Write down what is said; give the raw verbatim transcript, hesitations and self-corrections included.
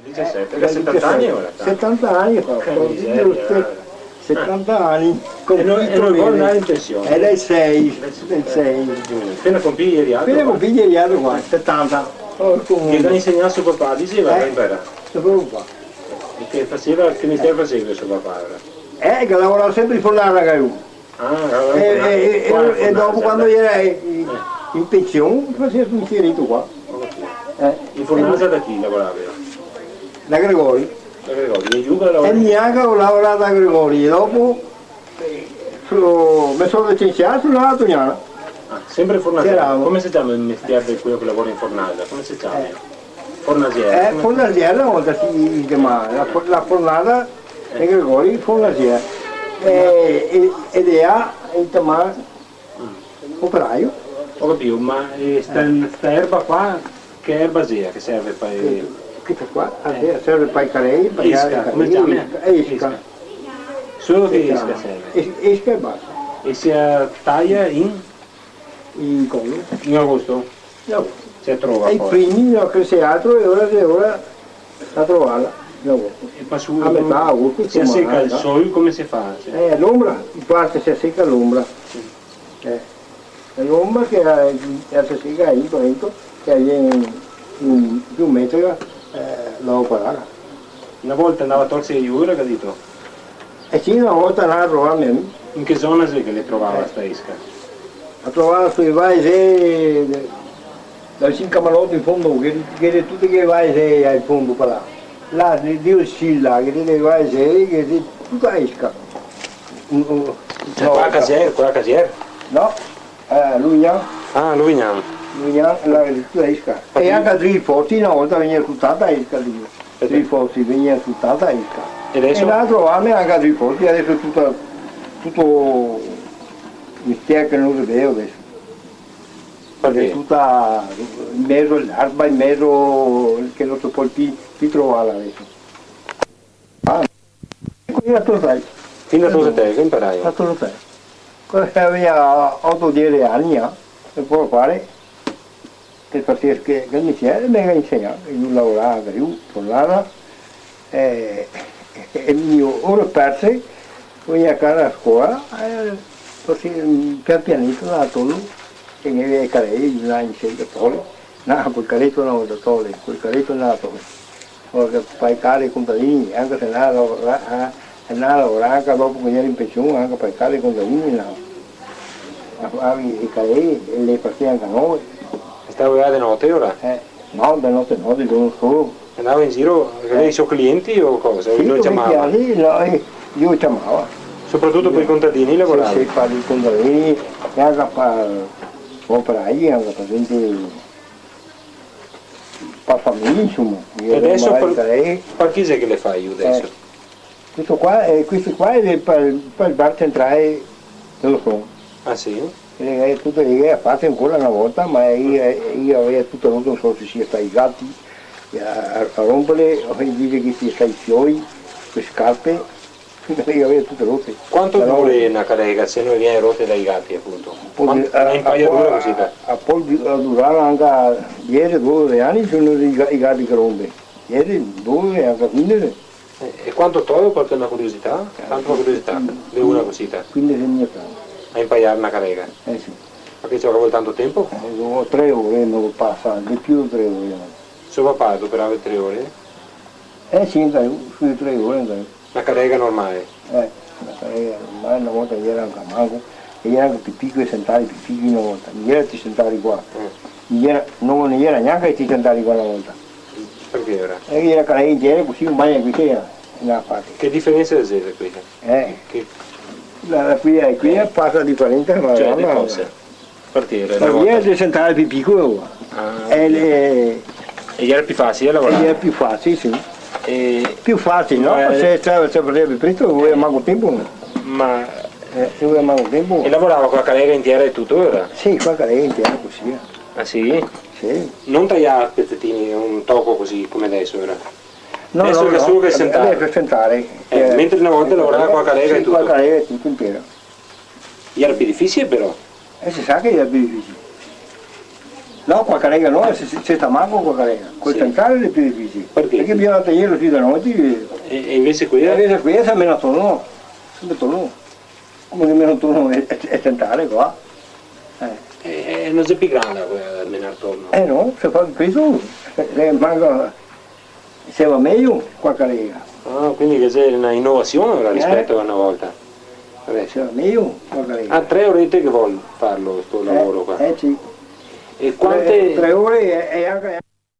Disisete, eh, che setanta ani ora, tanto. Setanta ani fa, che miseria, eh. Setanta ani. E no, e no vol andar in pension? Era el sei, el sei. Apena compì ieri l'altro qua. Apena compì ieri l'altro qua, setanta. Porco mondo. Che ga insegnà so papà, diseva, eh, che impara. So papà. E che faseva, che mestier faseva so papà, ora? Eh, che lavorava sempre in fornasa, che lu. Ah, lavorava in fornasa. E, e, e, qua in fornasa, e dopo, quando iera, eh, in pension, faseva sto mestierito qua. Ho capito. Eh. In fornasa da chi lavorava? Da Gregori. Da Gregori. E lu che lavorava? E mi anca go lavorà da Gregori. E dopo, eh, so-, me so licensià, so ndà a Tognana. Ah, sempre in fornasa. Bravo. Come se ciama el mestier de quel che lavora in fornasa? Come se ciama? Eh. Fornasier, eh, come? Fornasier na volta se ciamava, la for-, la fornasa, eh, de Gregori, fornasier. Eh, e, e de là, el ciamava operaio. Ho capito, ma, eh, sta, sta erba qua, che erba xe che serve par... Questa qua, eh, serve par i carei, par i carei. Isca, come se ciama? Isca, isca. Isca. Solo che isca serve? Isca. Is-, isca e basta. E se taia in? In coso? In agosto? In agosto. Se trova. E i primi no crese altro e ora, e ora a trovarla, in agosto. E pa su, a metà agosto, se seca al sol, come se fa? Eh, a l'ombra, in parte se seca a l'ombra. Sì. Eh, a l'ombra che, eh, se seca lì dentro, che xe in, in due metri, eh, la operara. Na volta ndava a torse i ora, capito? Eh sì, na volta ndava a trovarme. In che zona xe che le trovava sta isca? La trovava sui vaisei, da vicin Camaloto in fondo, che, che xe tute che vaisei in fondo par là. Là, de, de Oscilla, che xe dei vaisei, che xe tuta isca. Mm, mm, cioè, no, qua a Casier, qua a Casier? No. Eh, Luvignan. Ah, Luvignan. Luvignan, là, tuta isca. E anca a Dri Forti na volta vegnea su tanta isca lì. Dri Forti vegnea su tanta isca. E deso? E là trovame anca a Dri Forti, deso xe tuta, tuto mestier che no se vede deso. Parché? Xe tuta in mezo a l'erba, in mezo che no se pol pi, pi trovarla deso. Ah, quindi a Tosai. Fin da Tosai te, che imparai? A Tosai. Quando che gavea oto, diese ani, eh, e po' pare che fasea che, che mestier, me ga insegnà, che lu lavorava, che lu tornava, e, e mi, ore perse, vegnea a casa da scola, e cusì, pian pianito, da tolo, che ghe gavea i carei, là in centro, tolo, no, col careto no, da tolo, col careto no, da tolo. Parché par i cari contadini, anca se ndava a lavorà, eh, se ndava a lavorà, anca dopo che gera in pension, anca par i cari contadini, no. Ma, ma i, i carei, le fasea anca noi. E stava là de note, ora? Eh, no, de note no, de giorno solo. E ndava in giro, eh, i so clienti o cosa? Sì, lo ciamava? Sì, no, eh, lu ciamava. Sopratuto par i contadini lavorava? Sì, sì, par i contadini, e anca par operai, anca par gente par fameja, insoma. E deso par, par chi xe che le fa lu deso? Eh, questo qua, eh, questo qua xe par, par el bar centrale de Losson. Ah, sì? Eh, eh, tuto, eh, le ga fate ancora na volta, ma lu, eh, lu gavea tuto roto, no so se sia stai i gati, eh, a, a rompere, o dixe che sia stai i fioi, le scarpe, Gavea tute rote. Quanto dura na carega se no vien rota dai gati, apunto? Quanto, eh, na impaiadura cusì, a, a pol du-, a durar anca diese, dodese ani, se no i ga-, i gati che ronpe. Diese, dodese, anca quindese. Eh, e quanto toio, par na curiosità? Eh, tanto par curiosità, mm, de na cusita. Quindesemila franchi. A impaiar na carega? Eh, sì. Parché ghe vol tanto tempo? Eh, dopo tre ore no pasa, de più de tre ore no. So papà doperava tre ore? Eh, sì, dai, su le tre ore, dai. Na carega normale? Eh, na carega normale, na volta gera anca manco, e gera anca pi picoe, sentare pi picoe na volta. No gera ti sentare qua. Mm. No gera, no, no gera gnanca ti sentare qua na volta. Parché gera? E gera carega intiera, cusì, un bagno cusì, eh, na parte. Che diferensa xe questa? Eh. Che, la, la qui, eh, qui pasa diferente, ma... Cioè, de cosa? Parché gera na volta? Parché gera de sentare pi picoe, oh. Ah, ok. E le... E gera pi facile lavorar? E gera pi facile, sì. E... Pi facile, no? Ma, eh, se, se, se faseva pi presto, ghe voleva manco tempo, no? Ma... Eh, ghe voleva manco tempo. E lavorava co la carega intiera e tuto, ora? Sì, co la carega intiera, cusì, eh. Ah, sì? Sì. No taiar a pezetini, un toco cusì, come deso, ora? No, no, no. Deso xe solo che sentare. Eh, par sentare. Eh, mentre na volta lavorava co la carega e tuto. Sì, co la carega e tuto intiero. Gera pi difisile, però. Eh, se sa che gera pi difisile. No, co a carega no, se, se, se sta mal co a carega. Col... Sì. Tentare l'è pì dificile. Parché? Parché bisogna tegnerlo su da note. E, e invese quela? E invese quela se mena torno, senpre torno. Come che mena torno e, e, e tentare qua. Eh. E, e no xe pì granda quela da menar torno? Eh no, se fa questo, eh, eh, manca, se va mejo co a carega. Ah, quindi ghe xe na inovasion ora, eh, rispeto a na volta. Vabè. Se va mejo co a carega. Ah, tre orete che vol farlo sto, eh, lavoro qua. Eh, sì. E quante... Tre, tre ore e, e anca